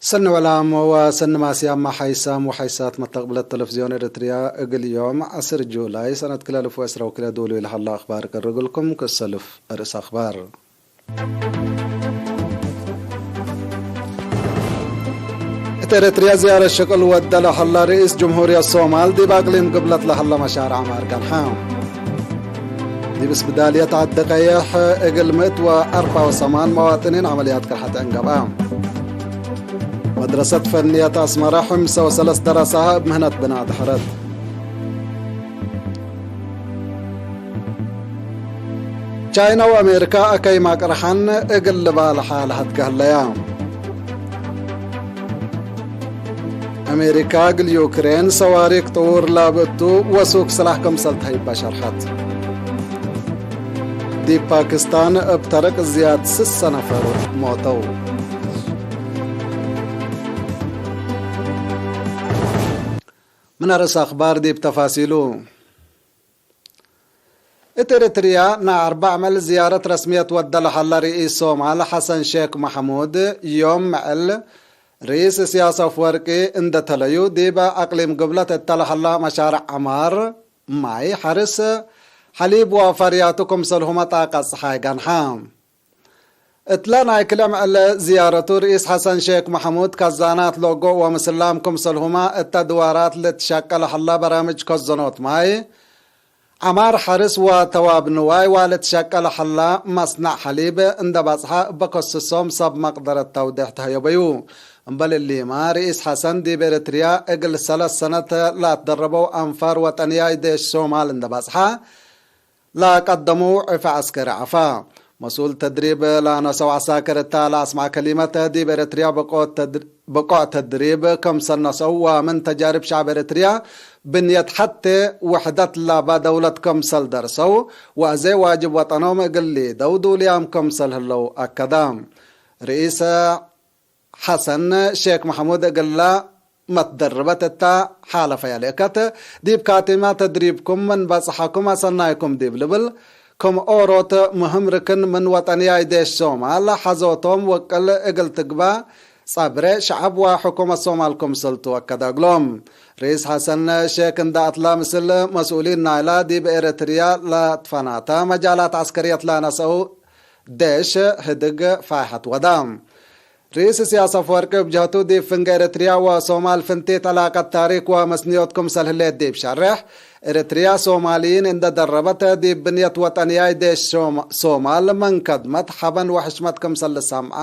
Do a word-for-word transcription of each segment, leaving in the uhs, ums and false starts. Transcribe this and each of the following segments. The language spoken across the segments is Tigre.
ሰኒ ወላም ወሰኒ ማስያማ ሓይሳም ወሓይሳት መተቅብለት ተለፍዝዮን ኤረትርያ፣ እግል ዮም ዐስር ጁላይ ሰነት ክልኤ አልፍ ወዕስራ ወክልኤ ዶሉ ለሀላ አክባር ቀርግልኩም። ክሰልፍ ርእስ አክባር። እት ኤረትርያ ዝያረት ሽቅል ወደ ለሀላ ርኢስ ጅምሁርየት ሶማል፣ ዲብ አቅሊም ግብለት ለሀለ መሻርዕ ዐማር ገንሐ። ዲብ እስብዳልየት ዐዲ ቀየሕ እግል ምእት ወአርበዕ ወሰማን መዋጥኒን ዐመልያት ቅርሐት ዕን ገብአ። መድረሰት ፈንየት አስመረ ሕምሰ ወሰለስ ደረሳሀ እብ ምህነት ብናእ ደሐረት። ቻይና ወአሜሪካ አከይ ማቅርሐን እግል ልባልሐ ለሀድገ ህለያ። አሜሪካ እግል ዩክሬን ሰዋሪክ ጥዉር ላብእቱ ወሱክ ስላሕ ክምሰል ተህይበ ሸርሐት። ዲብ ፓኪስታን እብ ተርቅ ዝያድ ስሰ ነፈር ሞተው። ምን አርእስ አክባር ዲብ ተፋሲሉ። እት ኤረትርያ ናይ አርበዕ ምዕል ዝያረት ረስምየት ወደ ለሀለ ርኢስ ሶማል ሐሰን ሼክ መሐሙድ፣ ዮም ምዕል ርኢስ እስያስ አፍወርቂ እንደ ተለዩ፣ ዲበ አቅሊም ግብለት እተ ለሀላ መሻርዕ ዐማር፣ ማይ፣ ሐርስ፣ ሐሊብ ወፈርያቱ ክምሰልሁመ ጣቀ ጸሓይ ገንሐ። እትለ ናይ ክልኤ ምዕል ዝያረቱ፣ ርኢስ ሐሰን ሼክ መሐሙድ፣ ከዛናት ሎጎ ወምስላም ክምሰልሁመ እተ ድዋራት ልትሸቀል ሀለ በራምጅ ከዘኖት ማይ፣ ዐማር ሐርስ ወተዋብ ንዋይ ወልትሸቀል ሀለ መስነዕ ሐሊብ እንደ በጽሐ እበ ከስሶም ሰብ መቅደረት ተውዴሕ ተህየበዩ። እምበል እሊመ፣ ርኢስ ሐሰን ዲብ ኤረትርያ እግል ሰለስ ሰነት ለአትደረበው አንፋር ወጠንያይ ዴሽ ሶማል እንደ በጽሐ፣ ለቀደመው ዕፈ ዐስከሪ ዐፋ። መስኡል ተድሪብ ለነሰው ዐሳክር እተ ለአስመዐ ከሊመት፣ ዲብ ኤረትርያ ብቆት ተድር-፣ ብቆዕ ተድሪብ ክምሰል ነሰው ወምን ተጃርብ ሸዕብ ኤረትርያ ብንየት ሐቴ ውሕደት ለበ ደውለት ክምሰል ደርሰው፣ ወአዜ ዋጅብ ወጠኖም እግል ሊደው ዱልያም ክምሰል ህለው አከደ። ርኢስ ሐሰን ሼክ መሐሙድ እግለ መትደርበት እተ ሓለፈ ያሌከት፣ ዲብ ካቲመ ተድሪብኩም ምን በጽሐኩም አሰናይኩም ዲብ ልብል፣ ክም ኦሮት ምህም ርክን ምን ወጠንያይ ዴሽ ሶማል ሐዞቶም ወቅል እግል ትግበእ ጸብሬ ሸዐብ ወሕኩመት ሶማል ክምስል ትወከደ እግሎም። ርኢስ ሐሰን ሼክ እንደ አትላ ምስል መስኡሊን ናይላ ዲብ ኤረትርያ ለትፈናተ መጃላት ዐስከርየት ለነሰኡ ዴሽ ህድግ ፋይሐት ወደ። ርኢስ እስያስ አፍወርቂ እብ ጀህቱ፣ ዲብ ፍንጌ ኤረትርያ ወሶማል ፍንቲት ዕላቀት ታሪክ ወመስንዮት ክምሰል ህሌት ዲብ ሸሬሕ፣ ኤረትርያ ሶማልይን እንደ ደረበት፣ ዲብ ብንየት ወጠንያይ ዴሽ ሶማ-፣ ሶማል ምን ከድመት ሐበን ወሕሽመት ክምሰል ልሰምዐ፣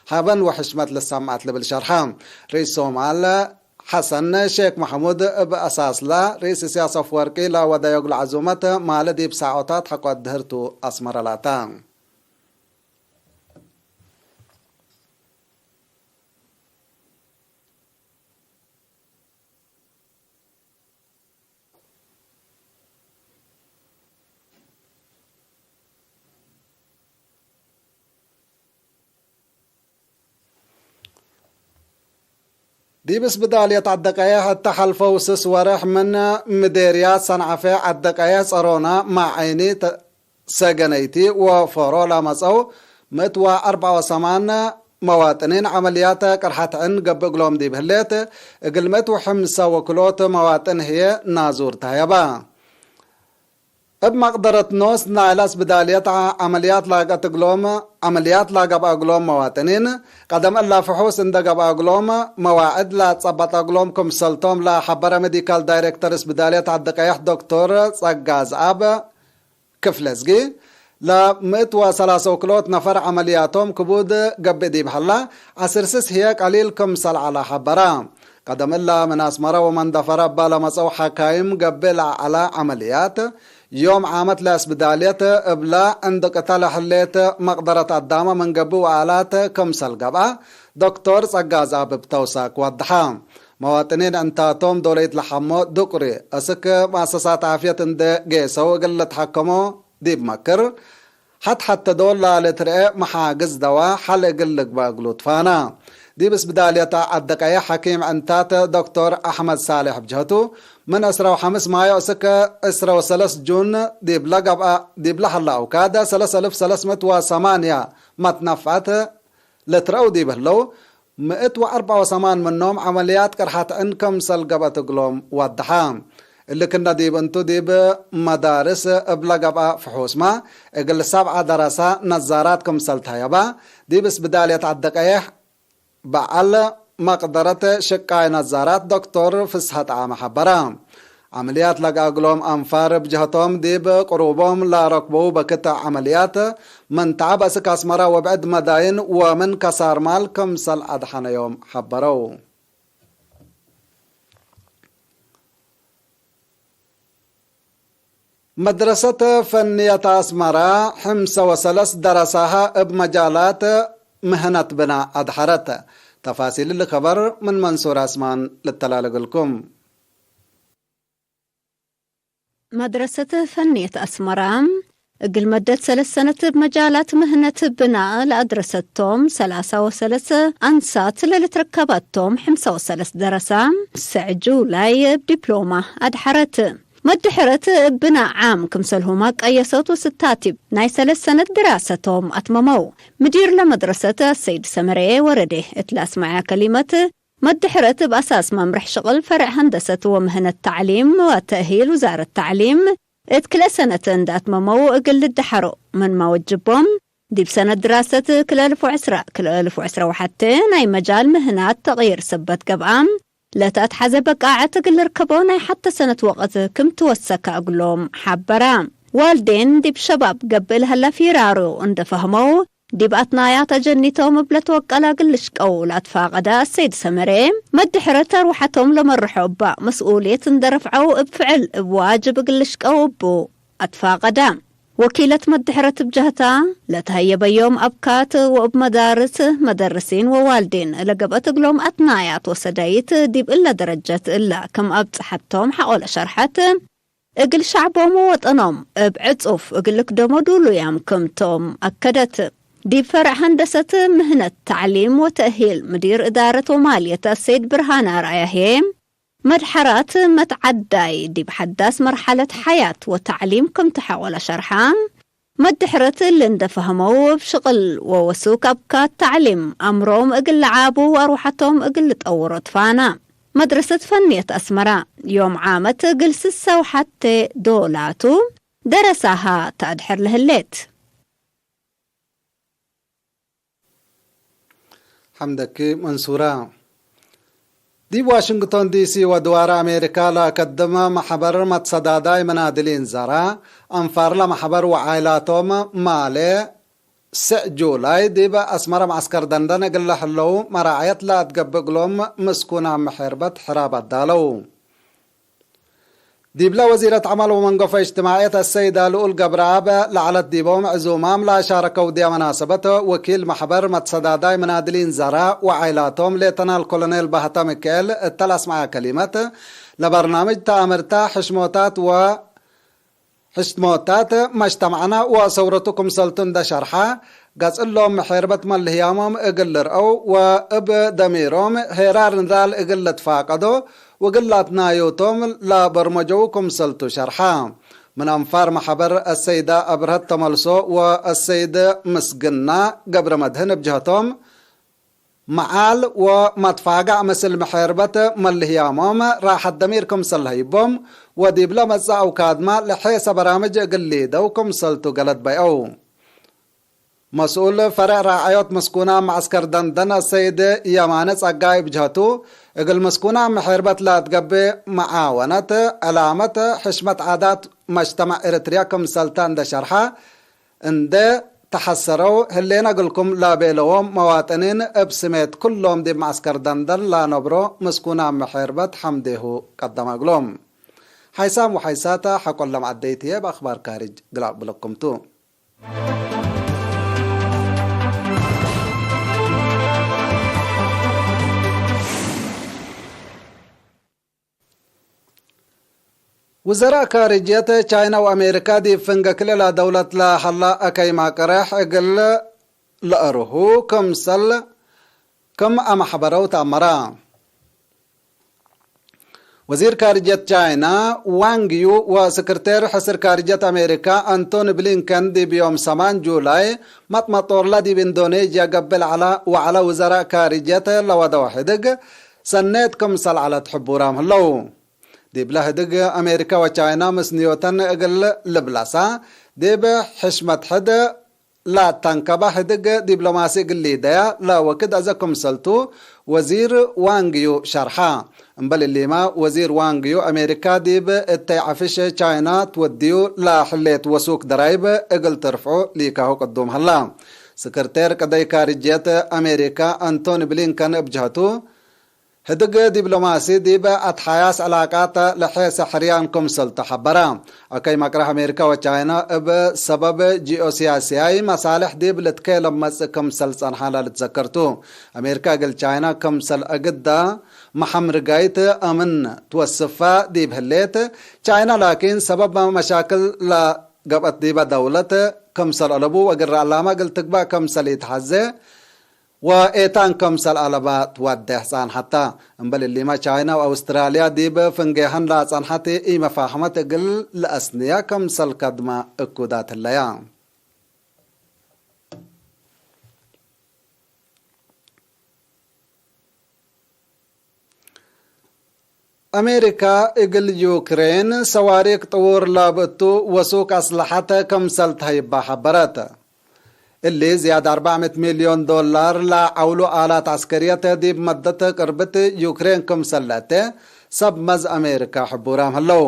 ሐበን ወሕሽመት ልሰምዐት ልብል ሸርሐ። ርኢስ ሶማል ሐሰን ሼክ መሐሙድ እብ አሳስላ፣ ርኢስ እስያስ አፍወርቂ ለወደዮ እግል ዐዙመት ማለ ዲብ ሳዖታት ሐቆ አድህር ቱ አስመረ ላተ። ዲብ እስብዳልየት ዐደቀየሕ እተ ሐልፈው ስስ ወርሕ ምን ምዴርያት ሰንዐፈ ዐደቀየሕ ጸሮና ማዐይኒ ተ-፣ ሰገነይቲ ወፎሮ ለመጸው ምእት ወአርበዕ ወሰማን መዋጥኒን ዐመልያት ቅርሐት ዕን ገብእ እግሎም ዲብ ህሌት፣ እግል ምእት ወሐምሰ ወክልኦት መዋጥን ህዬ ናዙር ተህየበ። እብ መቅደረት ኖስ ናይለ እስብዳልየት ዐመልያት ላገት እግሎም፣ ዐመልያት ላገብአ እግሎም መዋጥኒን፣ ቀደም እላ ፍሑስ እንደ ገብአ እግሎም መዋዕድ ለጸበጠ እግሎም ክምሰልቶም ለሐበረ ሜዲካል ዳይሬክተር እስብዳልየት ዐዲ ቀየሕ ዶክቶር ጸጋ ዝኣብ፣ ክፍለዝጊ፣ ለምእት ወሰላሰ ወክልኦት ነፈር ዐመልያቶም ክቡድ ገብእ ዲብ ሀላ፣ ዐስር ስስ ህዬ ቀሊል ክምሰል ዐለ ሐበራ። ቀደም እለ ምን አስመረ ወመንደፈረ እበ ለመጸው ሐካይም ገብእ ለዐለ ዐመልያት፣ ዮም ዓመት ለእስብዳልየት እብለ ዕንድቅተ ለህሌት መቅደረት አዳመ ምን ገብእ ወአላት ክምሰል ገብአ፣ ዶክቶር ጸጋ ዝኣብ እብ ተውሳክ ወድሐ። መዋጥኒን ዕንታቶም ዶል ኢትለሐሞ ዱቅሪ፣ እስክ መአሰሳት ዓፍየት እንዴ ጌሰው እግል ልትሐከሞ ዲብ መክር፣ ሐት-ሐቴ ዶል ለልትርኤ መሓግዝ ደዋ ሐል እግል ልግበእ እግሉ ትፋና። ዲብ እስብዳልየት ዐዲ ቀየሕ ሐኪም ዕንታት ዶክቶር አሕመድ ሳሌሕ ብጀህቱ፣ ምን ዕስራ ወሐምስ ማዮ እስክ ዕስራ ወሰለስ ጁን ዲብለ ገብአ፣ ዲብለ ሀለ አውካደ ሰለስ አልፍ ሰለስ ምእት ወሰማንያ መትነፍዐት ልትረአው ዲብ ህለው፣ ምእት ወአርበዕ ወሰማን ምኖም ዐመልያት ቅርሐት ዕን ክምሰል ገብአት እግሎም ወደሐ። እሊ ክነ ዲብ እንቱ፣ ዲብ መዳርስ እብ ለገብአ ፍሑስመ፣ እግል ሰብዐ ደረሰ ነዛራት ክምሰል ተሀየበ፣ ዲብ እስብዳልየት ዐዲ ቀይሕ በዐል መቅደረት ሽቃይ ነዛራት ዶክቶር ፍስሐ ጠዓመ ሐበረ። ዐመልያት ለገአ እግሎም አንፋር እብ ጀህቶም፣ ዲብ ቅሩቦም ለረክበው በክት ዐመልያት፣ ምን ተዐብ አስክ አስመረ ወብዕድ መዳይን ወምን ከሳር ማል ክምሰል አድሐነዮም ሐበረው። መድረሰት ፈንየት አስመረ ሕምሰ ወሰለስ ደረሳሀ እብ መጃላት ምህነት ብናእ አድሐረት። ተፋሲል እሊ ከበር ምን መንሱር አስማን ልተላል እግልኩም። መድረሰት ፈንየት አስመረ እግል መደት ሰለስ ሰነት እብ መጃላት ምህነት ብናእ ለአድረሰቶም ሰላሳ ወሰለስ አንሳት ለልትረከባቶም ሕምሰ ወሰለስ ደረሳ፣ ሰዕ ጁላይ እብ ዲፕሎማ አድሐረት። መድሕረት እብ ብናእ ዓም ክምሰልሁመ ቀየሰት ወስታቲብ ናይ ሰለስ ሰነት ድራሰቶም አትመመው። ምዲር ለመድረሰት አሰይድ ሰመሬ ወረዴ እት ለአስመዐ ከሊመት፣ መድሕረት እብ አሳስ መምርሕ ሽቅል ፈርዕ ሀንደሰት ወምህነት ተዕሊም ወተእሂል ውዛረት ተዕሊም፣ እት ክልኤ ሰነት እንደ አትመመው እግል ልደሐሮ ምንመ ወጅቦም፣ ዲብ ሰነት ድራሰት ክልኤ አልፍ ወዕስራ ክልኤ አልፍ ወዕስራ ወሐቴ ናይ መጃል ምህናት ተቅይር ሰበት ገብአ፣ ለተአትሐዘ በቃዐት እግል ልርከቦ ናይ ሐተ ሰነት ወቅት ክም ትወሰከ እግሎም ሐበረ። ዋልዴን ዲብ ሸባብ ገብእ ለሀለ ፊራሮ እንደ ፈህመው፣ ዲብ አትናያት አጀኒቶም እብ ለትወቀለ እግል ልሽቀው ለአትፋቀደ አሰይድ ሰመሬ፣ መድሕረት አርወሐቶም ለመርሖ እባ መስኡልየት እንደ ረፍዐው እብ ፍዕል እብ ዋጅብ እግል ልሽቀው እቡ አትፋቀደ። ወኪለት መድሕረት እብ ጀህታ፣ ለተሀየበዮም አብካት ወእብ መዳርስ፣ መደርሲን ወዋልዴን ለገብአት እግሎም አትናያት ወሰዳይት ዲብ እለ ደረጀት እለ ክም አብጽሐቶም ሐቆለ ሸርሐት፣ እግል ሸዕቦም ወወጠኖም እብ ዕጹፍ እግል ልክደሞ ዱሉያም ክምቶም አከደት። ዲብ ፈርዕ ሀንደሰት ምህነት ተዕሊም ወተእሂል ምዲር እዳረት ወማልየት አሰይድ ብርሃነ አርአያ ህዬ፣ መድሐራት መትዐዳይ ዲብ ሐዳስ መርሐለት ሐያት ወተዕሊም ክም ተሐቆለ ሸርሐ፣ መድሕረት እሊ እንደ ፈህመው እብ ሽቅል ወወሱክ አብካት ተዕሊም አምሮም እግል ለዓቡ ወአርወሐቶም እግል ልጠውሮ ትፋና። መድረሰት ፈንየት አስመረ ዮም ዓመት እግል ስሰ ወሐቴ ዶላቱ ደረሳሃ ተአድሕር ለህሌት። ሐምደኪ መንሱራ። ዲብ ዋሽንግቶን ዲሲ ወድዋር አሜሪካ ለአከድመ መሕበር መትሰዳዳይ መናድሊን ዘራ፣ አንፋር ለመሕበር ወዓይላቶም ማሌ፣ ስዕ ጁላይ ዲብ አስመረ መዐስከር ደንደን እግል ለህለው መራዐየት ለአትገብእ እግሎም ምስኩናም ሔርበት ሕራብ አዳለው። ዲብለ ወዚረት ዐመል ወመንገፎ እጅትማዕየት አሰይዳ ልኡል ገብረአብ ለዐለት ዲቦም ዕዙማም ለአሻረከው ዲያ መናሰበት፣ ወኪል መሕበር መትሰዳዳይ መናድሊን ዘራ ወዓይላቶም ሌተናል ኮሎኔል ባህተ ሚካኤል እተ ለአስመዐ ከሊመት፣ ለበርናምጅ ተአምርተ ሕሽሞታት ወ ሕሽሞታት መጅተማዕና ወሰውረቱ ክምሰልቱ እንደ ሸርሐ፣ ገጽ እሎም ሔርበት መልህያሞም እግል ልርአው ወእብ ደሚሮም ሄራር ንዳል እግል ልትፋቀዶ ወእግል ለአትናዮቶም ለበርመጀው ክምሰልቱ ሸርሐ። ምን አንፋር መሐበር አሰይዳ አብርሀት ተመልሶ ወአሰይድ ምስግና ገብረመድህን እብ ጀህቶም፣ መዓል ወመትፋጋዕ ምስል መሔርበት መልህያሞም ራሐት ደሚር ክምሰል ለህይቦም ወዲብለ መጽእ አውካድመ ለሔሰ በራምጅ እግል ሊደው ክምሰልቱ ገለድ በይዐው። መስኡል ፈርዕ ራዐዮት ምስኩናም መዐስከር ደንደን አሰይድ የማነ ጸጋይ እብ ጀህቱ፣ እግል ምስኩናም መሔርበት ለአትገብእ መዓወነት፣ ዕላመት፣ ሕሽመት ዓዳት መጅተመዕ ኤረትርያ ክምሰልተ እንደ ሸርሐ፣ እንዴ ተሐሰረው ህሌነ እግልኩም ለቤለዎም መዋጥኒን እብ ስሜት ኩሎም ዲብ መዐስከር ደንደን ለአነብሮ ምስኩናም መሔርበት ሐምዴሁ ቀደመ እግሎም። ሐይሳም ወሐይሳተ ሐቆ ለመዐደይት ህዬ እብ አክባር ካርጅ ግላቅ ብለኩም ቱ። ውዘራእ ካርጅየት ቻይነ ወአሜሪካ ዲብ ፍንገ ክልኤ ደውለት ለሀላ አከይ ማቅርሕ እግል ለአርሁ ክምሰል ክም አመሕበረው ተአመረ። ወዚር ካርጀት ቻይና ዋንግ ዩ ወስክርቴር ሕስር ካርጀት አሜሪካ አንቶኒ ብሊንከን ዲብ ዮም ሰማን ጁላይ መጥመጦርለ ዲብ ኢንዶኔዥያ ገብእ ለዐለ ወዐለ ውዘራእ ካርጀት ለወደወ ሕድግ ሰኔት ክምሰል ዐለት ሕቡራም ህለው። ዲብለ ህድግ አሜሪካ ወቻይና ምስንዮተን እግል ልብለሳ ዲብ ሕሽመት ሕድ ለተንከበ ህድግ ዲብሎማሲ እግል ሊደያ ለወክድ አዘ ክምሰልቱ ወዚር ዋንግ ዩ ሸርሐ። እምበል እሊመ ወዚር ዋንግ ዩ አሜሪካ ዲብ እተይ ዐፍሽ ቻይና ትወድዩ ለህሌት ወሱክ ደራይብ እግል ትርፍዑ ሊካሁ ቅዱም ሀላ። ስክርቴር ቅደይ ካርጅየት አሜሪካ አንቶኒ ብሊንከን እብ ጀህቱ፣ ህድግ ዲብሎማሲ ዲብ አትሓያስ ዕላቃት ለሔሰ ሕርያን ክምሰልቱ ሐበረ። አከይ መቅረህ አሜሪካ ወቻይና እብ ሰበብ ጂኦሲያሲያይ መሳልሕ ዲብ ልትኬለም መጽእ ክምሰል ጸንሐ ለልትዘከር ቱ። አሜሪካ እግል ቻይና ክምሰል አግዳ መሐምርጋይት አምን ትወስፋ ዲብ ህሌት፣ ቻይና ላኪን ሰበብ መሻክል ለገብአት ዲበ ደውለት ክምሰል አለቡ ወግረ አላመ እግል ትግባእ ክምሰል ኢትሐዜ፣ ወኤታን ክምሰል አለባ ትወዴሕ ጸንሐተ። እምበል እሊመ ቻይና ወአውስትራልያ ዲብ ፍንጌሀን ለአጸንሐት ኢመፋህመት እግል ለአስንያ ክምሰል ከድመ እኩዳት ህለያ። አሜሪካ እግል ዩክሬን ሰዋሪክ ጥዉር ለብእቱ ወሱክ አስለሐት ክምሰል ተሀይባ ሐበረት። እሊ ዝያድ አርበዕ ምእት ሚልዮን ዶላር ለዐውሉ አላት ዐስከርየት ዲብ መደት ቅርብት ዩክሬን ክምሰል ለአተ ሰብ መዝ አሜሪካ ሕቡራም ህለው።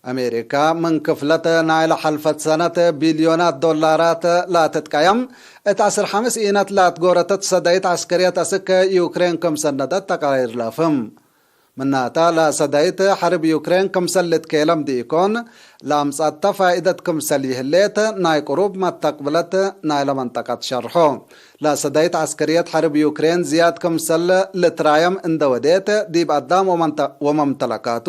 አሜሪካ ምን ክፍለት ናይለ ሐልፈት ሰነት ቢልዮናት ዶላራት ለትትቀየም እት ዐስር ሐምስ ኢነት ለትጎረተት ሰዳይት ዐስከርየት አስክ ዩክሬን ክም ሰነደት ተቃሪር ለአፍህም። ምናተ፣ ለሰዳይት ሐርብ ዩክሬን ክምሰል ልትኬለም ድኢኮን፣ ለአምጸአተ ፋኢደት ክምሰል ይህሌት ናይ ቅሩብ መተቅብለት ናይለ መንጠቀት ሸርሖ። ለሰዳይት ዐስከርየት ሐርብ ዩክሬን ዝያድ ክምሰል ልትራየም እንደ ወዴት፣ ዲብ አዳም ወመንተ-፣ ወመምተለካቱ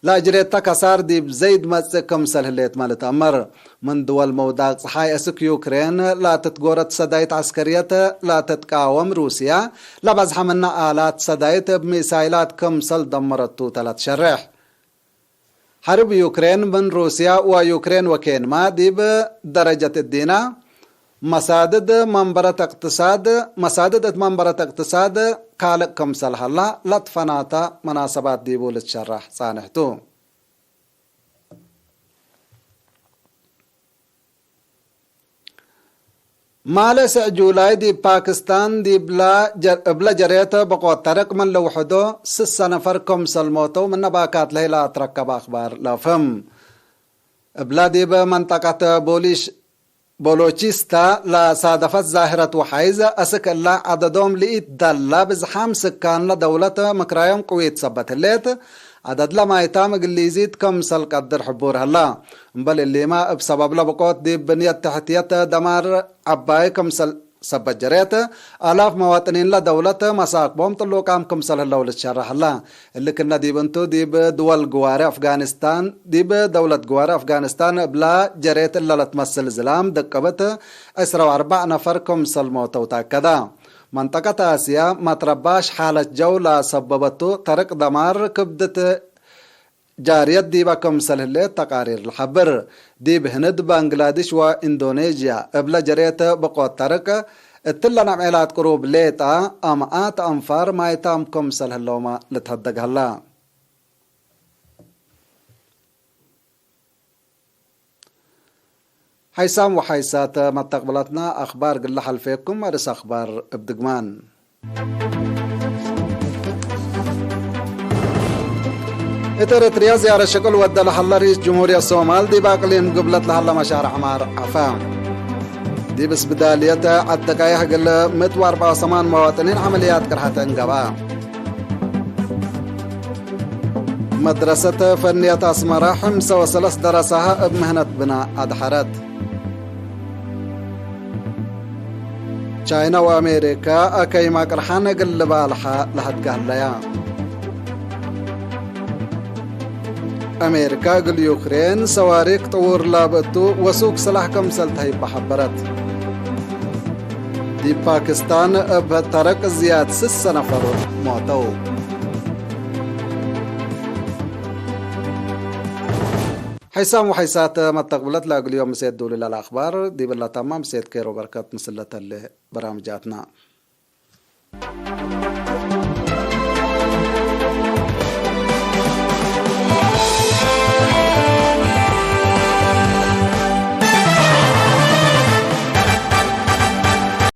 ለአጅሬተ ከሳር ዲብ ዘይድ መጽእ ክምሰል ህሌትመ ልትአመር። ምን ድወል መውዳቅ ጸሓይ እስክ ዩክሬን ለትትጎረት ሰዳይት ዐስከርየት ለትትቃወም ሩስያ፣ ለበዝሐ ምነ አላት ሰዳይት እብ ሚሳይላት ክምሰል ደመረቱ ተ ለትሸሬሕ። ሐርብ ዩክሬን ምን ሩስያ ወዩክሬን ወኬንመ ዲብ ደረጀት እዲነ መሳድድ መንበረት እቅትሳድ፣ መሳድድ እት መንበረት እቅትሳድ ካልእ ክምሰል ሀላ ለትፈናተ መናሰባት ዲቡ ልትሸረሕ ጻንሕ ቱ። ማለ ስዕ ጁላይ ዲብ ፓክስታን ዲብላ ጀ-፣ እብለ ጀሬተ ብቆት ተረቅ ምን ለውሕዶ ስሰ ነፈር ክምሰል ሞተው ምነ ባካት ለህይ ለአትረከበ አክባር ለአፍህም። እብለ ዲብ መንጠቀት ቦሊሽ-፣ ቦሎቺስታ ለሳደፈት ዛህረት ወሓይዝ፣ አስክ እለ ዐደዶም ለኢትደላ ብዝሓም ስካንለ ደውለት ምክራዮም ቅዊት ሰበት ህሌት፣ ዐደድለ ማይታም እግል ሊዚድ ክምሰል ቀድር ሕቡር ሀላ። እምበል እሊመ፣ እብ ሰበብለ ብቆት ዲብ ብንየት ተሕትየት ደማር ዐባይ ክምሰል ሰበት ጀሬት፣ አላፍ መዋጥኒንለ ደውለት መሳክቦም ጥሉቃም ክምሰል ህለው ልትሸረሕ ሀላ። እሊ ክነ ዲብ እንቱ፣ ዲብ ድወል ግዋሪ አፍጋኒስታን፣ ዲብ ደውለት ግዋሪ አፍጋኒስታን እብላ ጀሬት እለ ለትመስል ዝላም ደቀበት ዕስራ ወአርበዕ ነፈር ክምሰል ሞተው ተአከደ። መንጠቀት አስያ መትረባሽ ሓለት ጀው ለሰበበቱ ተርቅ ደማር ክብድት ጃርየት ዲበ ክምሰል ህሌት ተቃሪር ለሐብር። ዲብ ህንድ፣ ባንግላዲሽ ወኢንዶኔዥያ እብለ ጀሬት ብቆት ተርቅ፣ እትለ ነብዔላት ቅሩብ ሌጠ አምአት አንፋር ማይታም ክምሰል ህለውመ ልትሀደግ ሀላ። ሓይሳም ወሓይሳት መተቅብለትነ አክባር ግለ ሐልፌኩም፣ አርእስ አክባር እብ ድግማን። እት ኤረትርያ ዝያረት ሽቅል ወደ ለሀለ ርኢስ ጅምሁርየት ሶማል፣ ዲብ አቅሊም ግብለት ለሀለ መሻርዕ ዐማር ዐፈ። ዲብ እስብዳልየት ዐደቃይሕ እግል ምእት ወአርበዕ ወሰማን መዋጥኒን ዐመልያት ቅርሐት እንገብአ። መድረሰት ፈንየት አስመረ፣ ሕምሰ ወሰለስ ደረሳሀ እብ ምህነት ብና አድሐረት። ቻይና ወአሜሪካ አከይ ማቅርሓን እግል ልባልሐ ለሀድገ ሀለያ። አሜሪካ እግል ዩክሬን ሰዋሪክ ጥዉር ላብእቱ ወሱክ ስላሕ ክምሰል ተህይበ ሐበረት። ዲብ ፓክስታን እብ ተረቅ ዝያድ ስሰ ነፈር ሞተው። ሕሳም ወሐይሳት መተቅብለት ለእግል ዮም ምሴት ዱሉል አልአክባር ዲብለ ተማም ምሴት ኬሮ በርከት ምስል ለተሌ በራምጃትና።